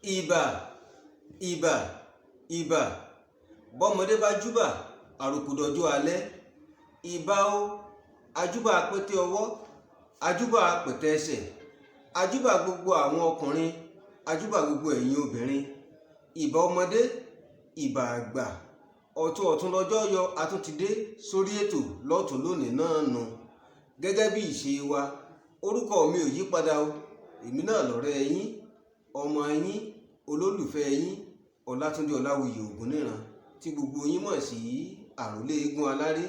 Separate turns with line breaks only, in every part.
Ìbà, ìbà, ìbà. Bọ́mọdé bá júbà, àròkò dọjọ́ alẹ́. Ìbà o, ajúbà pété ọwọ́, ajúbà pẹ̀tẹ́ ẹsẹ̀, ajúbà gbogbo àwọn ọkùnrin, ajúbà gbogbo ẹ̀yin obìnrin. Ìbà ọmọdé, ìbà àgbà. Ọ̀tún ọ̀tún lọ́jọ́ yọ, a tún ti dé sórí ètò lọ́tún lónìí náà nù. Gẹ́gẹ́ bí ìṣe wa, orúkọ mi ò yí padà o. Èmi náà lọ̀rẹ́ yín, ọmọ yín, olólùfẹ́ yín, Ọlátúndé Ọláwuyì Ògúnníran, tí gbogbo yín mọ̀ sí Àrólé Eégún Aláré.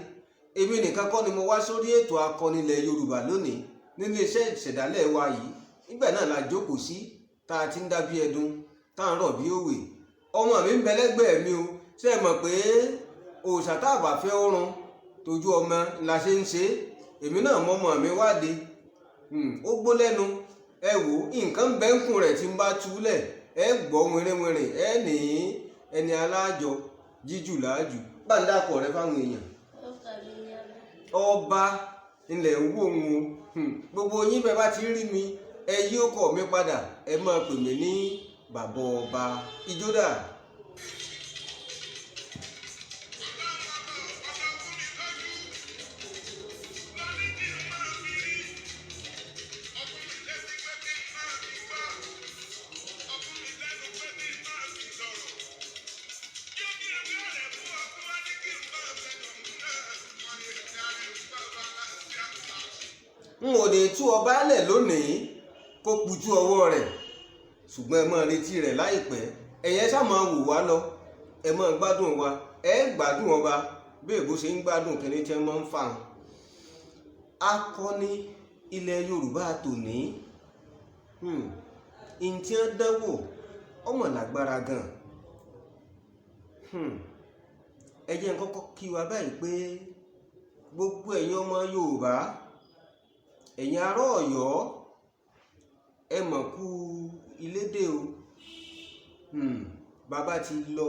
Èmi nìkan kọ́ ni mo wá sórí ètò akọni ilẹ̀ Yorùbá lónìí nílé iṣẹ́ ìṣẹ̀dálẹ̀ wa yìí. Nígbà náà la jókòó sí, tá a ti ń dá bí ẹdun, tá a ń rọ̀ bí òwe. Ọmọ mi ń bẹ lẹ́gbẹ̀ẹ́ mi o. Ṣé ẹ mọ̀ pé òòṣà tá a bá fẹ́ oorun tójú ọmọ la ṣe ń ṣe? Èmi náà mọ ọmọ mi wáde. Ó gbó lẹ́nu. Ẹ wò ó, nǹkan bẹ́ńkùn rẹ̀ tí ń bá túlẹ̀. Ẹ gbọ́ wìnrìnwìnrìn, ẹ ní ẹni alájọ jíjù láàjù. Bá ń dákọ̀ rẹ fáwọn èèyàn.
Orúkọ mi ni Ọba.
Ọba ilẹ̀ ń wò ó. Gbogbo yín bẹ́ẹ̀ bá ti rí mi, ẹ yí ọkọ mi padà, ẹ máa pè mí ní bàbá ọba. Ìjọ́dá. N ò ní tú ọba lẹ̀ lónìí kó pujú ọwọ́ rẹ̀, ṣùgbọ́n ẹ máa retí rẹ̀ láìpẹ́. Ẹ̀yẹn ṣá máa wò wá lọ, ẹ máa gbádùn wa, ẹ gbádùn ọba bí èbó ṣe ń gbádùn kìnní tí wọ́n máa ń fà hàn. Akọni ilẹ̀ Yorùbá tòní, ntí wọ́n dánwò ọmọ lágbára gan. Ẹ jẹ́ n kọ́kọ́ kí wa báyìí pé gbogbo ẹ̀yin ọmọ Yorùbá, ẹ̀yin ará Ọ̀yọ́, ẹ mọ̀ kú ilédè o. Bàbá ti lọ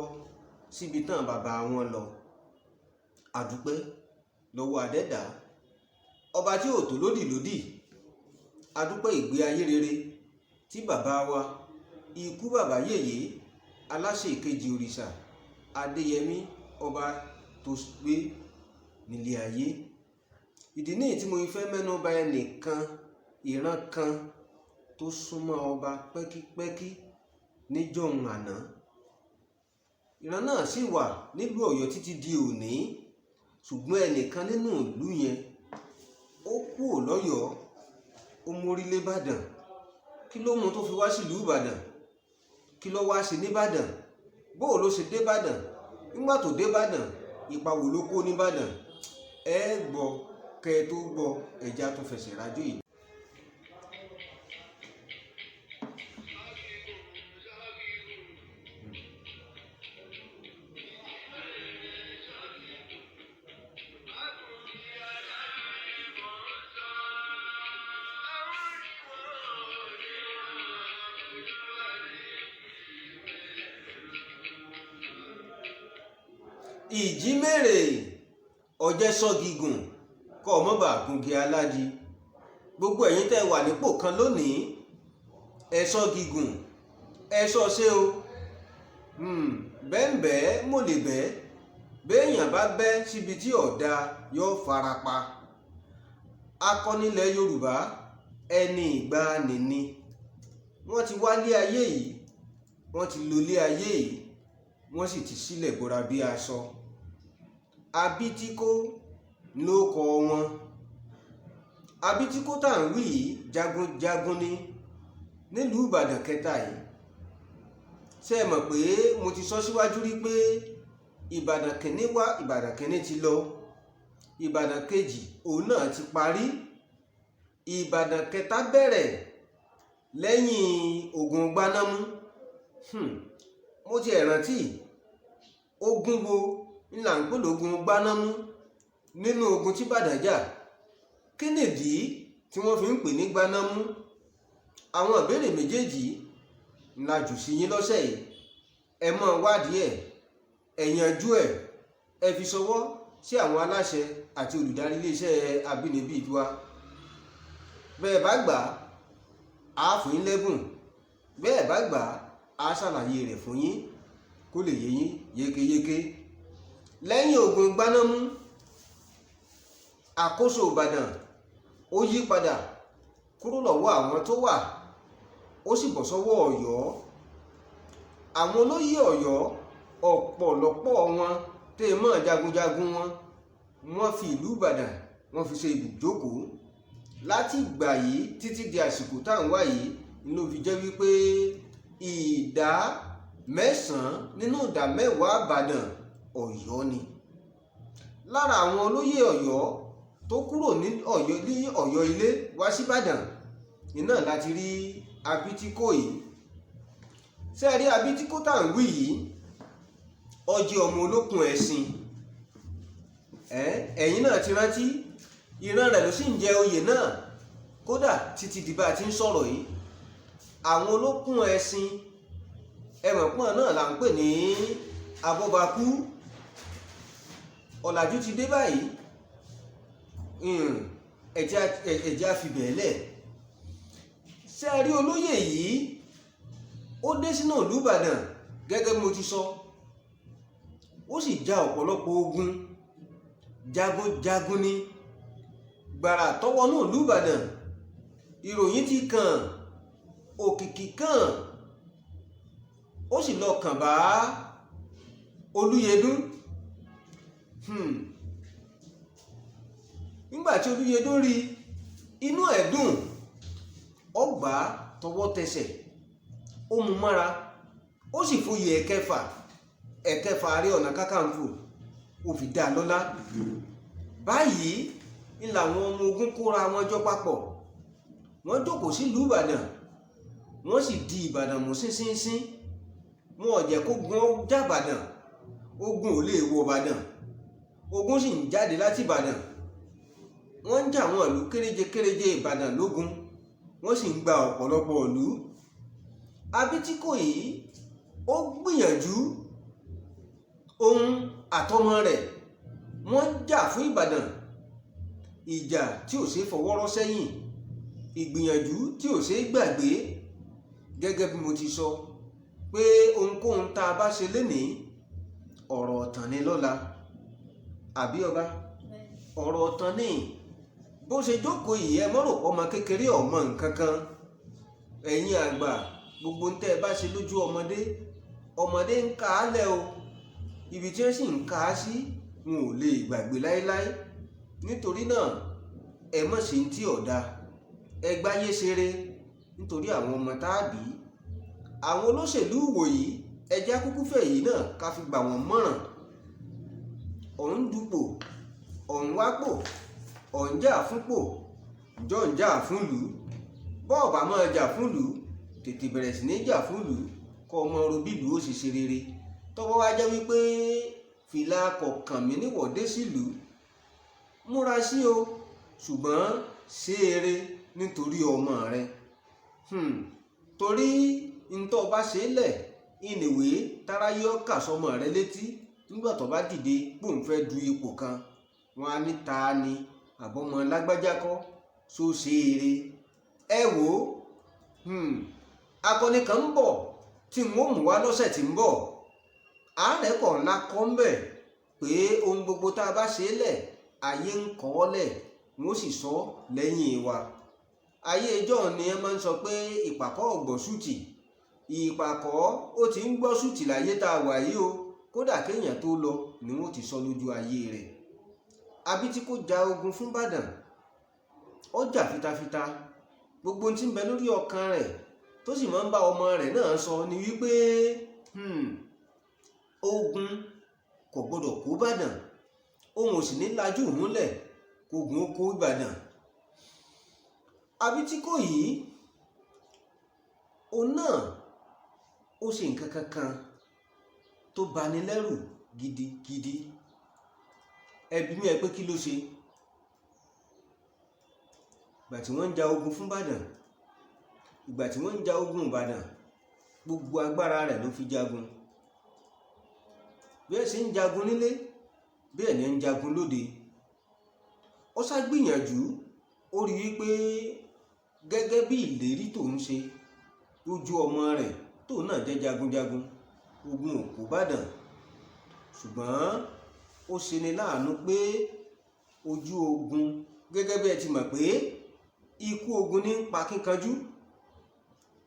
síbi tán bàbá wọn lọ. Àdúpẹ́ lọ́wọ́ Adẹ́dà, ọba tí ò tó lódì lódì. Àdúpẹ́ ìgbé ayé rere tí bàbá wa, ikú bàbá yèyé, aláṣẹ ìkejì òrìṣà Adéyẹmí, ọba tó gbé nílé ayé. Ìdí nìyí tí mo fẹ́ mẹ́nu bà ẹnìkan, ìran kan tó súnmọ́ ọba pẹ́kípẹ́kí níjọ́un àná. Ìran náà sì wà nílùú Ọ̀yọ́ títí di òní, ṣùgbọ́n ẹnìkan nínú ìlú yẹn ó kúrò lọ́yọ̀ọ́, ó mórí lé Ìbàdàn. Kí ló mú tó fi wá sílùú Ìbàdàn? Kí ló wá ṣe nìbàdàn? Bóò ló ṣe dé Ìbàdàn? Nígbà tó dé Ìbàdàn, ipa wo ló kó nìbàdàn? Ẹ gbọ́, kẹ́ ẹ tó gbọ́, ẹja tó fẹsẹ̀ rájò yìí. Ìjímèrè ọjẹ́ sọ́gígùn kọ́ ọ mọ́ bá gungi aládi. Gbogbo ẹ̀yin tẹ́ wà nípò kan lónìí, ẹ sọ́gígùn, ẹ sọ ṣé o. Bẹ́ẹ̀nbẹ́ẹ́ mo lè bẹ́ẹ̀. Béèyàn bá bẹ́ síbi tí ọ̀dà yóò farapa. Akọnilẹ̀ Yorùbá ẹni ìgbàanì ni. Wọ́n ti wálé ayé yìí, wọ́n ti lólé ayé yìí, wọ́n sì ti sílẹ̀ bora bí aṣọ. Abitíkó ló kọ wọn. Abitíkó tá à ń wí yìí jagunjagun ni nílùú Ìbàdàn kẹta yìí. Ṣé ẹ mọ̀ pé mo ti sọ síwájú rí pé Ìbàdàn kìíní wá, Ìbàdàn kìíní ti lọ, Ìbàdàn kejì òun náà ti parí, Ìbàdàn kẹta bẹ̀rẹ̀ lẹ́yìn ogun Gbanámú. Mo ti ẹ̀ rántí ogun wo ńlá ń pè lógun Gbanámú nínú ogun tí Ìbàdàn jà. Kí nìdí tí wọ́n fi ń pè ní Gbanámú? Àwọn ìbéèrè méjèèjì ńlá jù sí yín lọ́sẹ̀ yìí. Ẹ mọ̀ wádìí ẹ̀, ẹ yanjú ẹ̀, ẹ fi ṣọwọ́ sí àwọn aláṣẹ àti olùdarí iléeṣẹ́ Àbínibí tiwa. Bẹ́ẹ̀ bá gbà á, fún yín lẹ́bùn. Bẹ́ẹ̀ bá gbà á, Á ṣàlàyé rẹ̀ fún yín kó lè yé yín yékéyéké. Lẹ́yìn ogun Gbanámú, àkóso Ìbàdàn ó yí padà kúrò lọ́wọ́ àwọn tó wà, ó sì bọ̀ sọ́wọ́ Ọ̀yọ́. Àwọn olóyè Ọ̀yọ́, ọ̀pọ̀lọpọ̀ wọn tẹ́ ẹ mọ́ jagunjagun wọn, wọ́n fi ìlú Ìbàdàn wọ́n fi ṣe ibùjókòó. Láti ìgbà yìí títí di àsìkò tá à ń wá yìí ló fi jẹ́ wípé 9% nínú 10% Ìbàdàn, Ọ̀yọ́ ni. Lára àwọn olóyè Ọ̀yọ́ tó kúrò ní Ọ̀yọ́, ní Ọ̀yọ́ ilé wá síbàdàn iná láti rí Abitíkó yìí. Ṣé ẹ rí Abitíkó tá à ń wí yìí? Ó jẹ́ ọmọ olókùn ẹ̀sìn. Ẹ̀yin náà ti rántí, ìran rẹ̀ ló sì ń jẹ oyè náà kódà títí di bá a ti ń sọ̀rọ̀ yìí. Àwọn olókùn ẹ̀sìn, ẹ̀mọ̀pọ̀n náà là ń pè ní abọ́bakú. Ọ̀làjú ti dé báyìí, ẹ̀jẹ̀ àfibẹ̀ẹ́lẹ̀. Ṣé ẹ rí olóyè yìí? Ó dé sínú ìlú Ìbàdàn gẹ́gẹ́ bí mo ti sọ, ó sì ja ọ̀pọ̀lọpọ̀ ogun. Jagunjagun ni. Gbàrà tọwọ́ náà ìlú Ìbàdàn, ìròyìn ti kàn, òkìkí kàn, ó sì lọ kàn bá Olúyẹdùn. Nígbà tí Olúyẹdùn rí, inú ẹ̀ dùn, ó gbà á tọwọ́ tẹsẹ̀, ó mú mọ́ra, ó sì foyè ẹ̀kẹfà, ẹ̀kẹfà Ààrẹ Ọ̀nà Kakanfò, ó fi dá a lọ́lá. Báyìí ń làwọn ọmọ ogun kóra wọn jọ papọ̀, wọ́n jókòó sílùú Ìbàdàn, wọ́n sì di Ìbàdàn mú sínsínsín. Wọn ò jẹ́ kó gun ó jàbàdàn, ogun ò lè wọ Ìbàdàn, ogun sì ń jáde láti Ìbàdàn. Wọ́n ń jà àwọn ìlú kéréje kéréje Ìbàdàn lógun, wọ́n sì ń gba ọ̀pọ̀lọpọ̀ ìlú. Abitíkó yìí ó gbìyànjú, òun àtọmọ rẹ̀ wọ́n jà fún Ìbàdàn, ìjà tí ò ṣeé fọwọ́ rọ́ sẹ́yìn, ìgbìyànjú tí ò ṣeé gbàgbé. Gẹ́gẹ́ bí mo ti sọ pé ohunkóhun tá a bá ṣe lénìí, ọ̀rọ̀ ọ̀tàn ni lọ́la, àbí ọba? Ọ̀rọ̀ ọ̀tàn ni. Bó ṣe jókòó yìí, ẹ mọ́rò pọ́ ọmọ kékeré ọmọ nǹkan kan. Ẹ̀yin àgbà, gbogbo ń tẹ́ ẹ bá ṣe lójú ọmọdé, ọmọdé ń ka á lẹ̀ o. Ibi tí wọ́n sì ń ka á sí, wọn ò lè gbàgbé láéláé. Nítorí náà, ẹ mọ̀ sí tí ọ̀dà, ẹ gbáyé ṣeré nítorí àwọn ọmọ tá a bí. Àwọn olóṣèlú wòyí, ẹjẹ́ kúkú fẹ̀ yìí náà ká fi gbà wọ́n mọ̀ràn. Òun dupò, òun wápò, òun jà fúnpò, jọ ń jà fúnlùú. Bọ́ọ̀ bá máa jà fúnlùú, tètè bẹ̀rẹ̀ sí ní jà fúnlùú, kọ́ ọmọ ro bí ìlú ó ṣe ṣe rere. Tọ́wọ́ wá jẹ́ wípé fìlà kọ̀ọ̀kan mi níwọ̀dé sílùú, múra sí o, ṣùgbọ́n ṣe eré nítorí ọmọ rẹ. Torí ntọ́ bá ṣe é lẹ̀ ìnìwé táráyé ọkà sọmọ rẹ létí nígbà tó bá dìde pòun fẹ́ du ipò kan, wọn á ní ta ni àbọ̀mọ lágbájá kọ́ so ṣe eré. Ẹ wò ó, akọni kan ń bọ̀ tí n ó mú wá lọ́sẹ̀ tí ń bọ̀. Àárẹ̀ kọ̀ ńlá kọ́ ń bẹ̀ pé ohun gbogbo tá a bá ṣe é lẹ̀, ayé ń kọ́ ọ́ lẹ̀, wọ́n sì sọ lẹ́yìn wa. Ayé ìjọ́ ni ẹ máa ń sọ pé ìpàkọ́ ọ̀gbọ̀ sùtì, ìpàkọ́ ó ti ń gbọ́ sùtì láyé tá a wà yìí o. Kódà kéèyàn tó lọ ni wọ́n ti sọ lójú ayé rẹ̀. Abitíkó ja ogun fún Ìbàdàn, ó jà fitafita. Gbogbo ohun tí ń bẹ lórí ọkàn rẹ̀ tó sì máa ń bá ọmọ rẹ̀ náà sọ ni wípé ogun kò gbọdọ̀ kó Ìbàdàn, òun ò sì ní lajú òun lẹ̀ kógun ó kó Ìbàdàn. Abitíkó yìí, òun náà ó ṣe nǹkan kankan tó bani lẹ́rù gidigidi. Ẹbí mi ẹ pé kí ló ṣe? Ìgbà tí wọ́n ń ja ogun fún Ìbàdàn, ìgbà tí wọ́n ń ja ogun Ìbàdàn, gbogbo agbára rẹ̀ ló fi jagun. Bí ẹ ṣe ń jagun nílé, bẹ́ẹ̀ ni ń jagun lóde. Ó ṣàgbìyànjú, ó rí wípé gẹ́gẹ́ bí ìlérí tó ń ṣe lójú ọmọ rẹ̀ tóun náà jẹ́ jagunjagun, ogun ò kó Ìbàdàn. Ṣùgbọ́n ó ṣeni láàánú pé ojú ogun, gẹ́gẹ́ bí ẹ ti mọ̀ pé ikú ogun ní ń pa kíkanjú,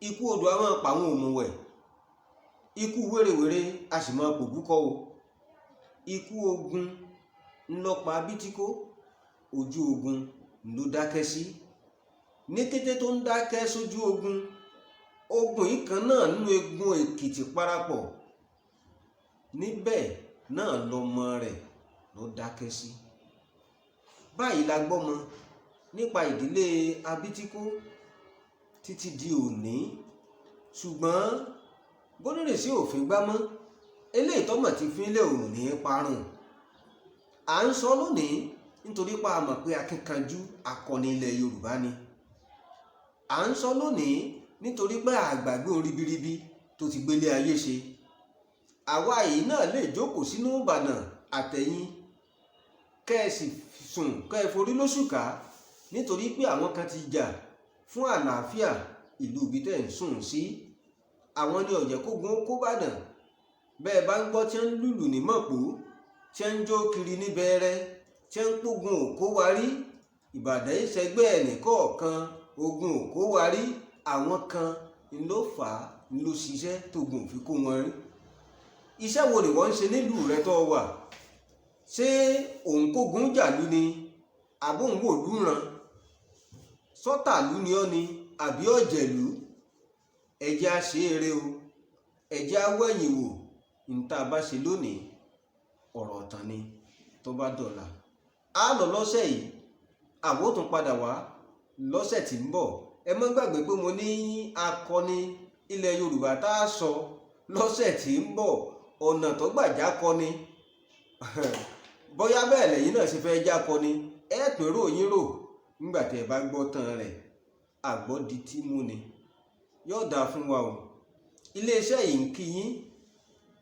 ikú odò a máa pa àwọn òmùwẹ̀, ikú wérewère a sì máa pòbúkọ o. Ikú ogun ńlọpa Abítíkó, ojú ogun ló dákẹ́ sí. Ní kété tó ń dákẹ́ sójú ogun, ogun yìí kan náà nínú egun Èkìtì parapọ̀ níbẹ̀ náà lọmọ rẹ̀ ló dákẹ́ sí. Báyìí la gbọ́mọ nípa ìdílé Abítíkó títí di òní. Ṣùgbọ́n bónírèsí òfin gbámọ́ eléyìí tọ́mọ̀ ti fínlẹ̀ òní parun. À ń sọ lónìí nítorí pa a mọ̀ pé akínkanjú akọni ilẹ̀ Yorùbá ni. À ń sọ lónìí nítorí pé àgbàgbé ribiribi tó ti gbélé ayé ṣe. Àwa yìí náà lè jókòó sínú Ìbàdàn àtẹ̀yìn kẹ́ ẹ sì sùn kẹ́ ẹ forí lóṣùká, nítorí pé àwọn kan ti jà fún àlàáfíà ìlú ibi tẹ́ ń sùn sí. Àwọn ni ọ̀jẹ̀ kógun ó kó Ìbàdàn. Bẹ́ẹ̀ bá ń gbọ́ tí ń lùlù ní Mọ̀pó, tí ń jó kiri ní Bẹẹrẹ, tí ń pógun òkó wa rí, Ìbàdàn ìṣẹ́gbẹ́ ẹnìkọ̀ọ̀kan, ogun òkó wa rí, àwọn kan ló fà á ló ṣiṣẹ́ tógun òfin kó wọn rí. Iṣẹ́ wo ni wọ́n ń ṣe nílùú rẹ tó wà? Ṣé òun kógun jàlú ni, àbó òun wò lúran? Sọ́tàlú ni ọ́ ni àbí ọ̀jẹ̀lú? Ẹ̀jẹ̀ á ṣe eré o, ẹ̀jẹ̀ á wẹ̀yìn wò. Ní tá a bá ṣe lónìí, ọ̀rọ̀ ọ̀tàn ni tó bá dọ̀la. Á lọ lọ́sẹ̀ yìí, àwọn ò tún padà wá lọ́sẹ̀ tí ń bọ̀. Ẹ má gbàgbé pé mo ní akọni ilẹ̀ Yorùbá tá a sọ lọ́sẹ̀ tí ń bọ̀, ọ̀nà tó gbà jákọni. Bóyá bẹ́ẹ̀ lẹ́yìn náà ṣe fẹ́ jákọni, ẹ pín ròyìn rò nígbà tí ẹ bá gbọ́ tán rẹ̀. Àgbọ́di tí mú ni yóò dáa fún wa o. Iléeṣẹ́ yìí ń kí yín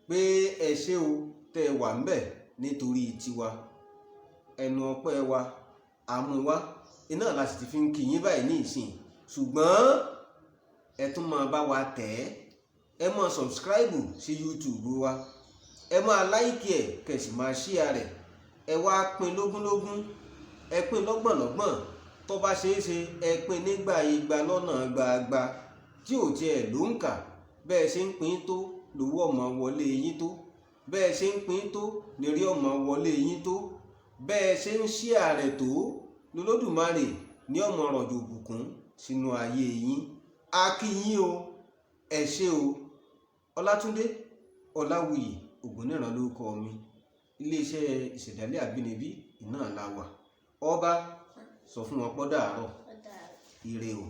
pé ẹ ṣé o tẹ́ ẹ wà ńbẹ̀ nítorí tiwa. Ẹnu ọpẹ́ wa àmúwá iná la sì ti fi ń kí yín báyìí ní ìsìn. Ṣùgbọ́n ẹ tún máa bá wa tẹ̀ ẹ́, ẹ máa subscribe sí YouTube wa, ẹ máa like ẹ̀, kẹ̀sì máa share rẹ̀. Ẹ wá pín lógúnlógún, ẹ pín lọ́gbọ̀nlọ́gbọ̀n, tó bá ṣeé ṣe ẹ pín nígbà igba lọ́nà gbagba tí ò tiẹ̀ ló ń kà. Bẹ́ẹ̀ ṣe ń pín tó lówó ọmọ wọlé yín tó, bẹ́ẹ̀ ṣe ń pín tó lérí ọmọ wọlé yín tó, bẹ́ẹ̀ ṣe ń share rẹ̀ tó lolódùmarè ní ọmọ rọ̀jò òbùkún sínú ayé yín. A kí yín o, ẹ ṣé o. Ọlátúndé Ọláwuyì Ògúnníran lórúkọ mi. Iléeṣẹ́ Ìṣẹ̀dálẹ̀ Àbínibí iná la wà. Ọba sọ fún wọn pọ́ dàárọ̀.
Ó dàárọ̀.
Ire o.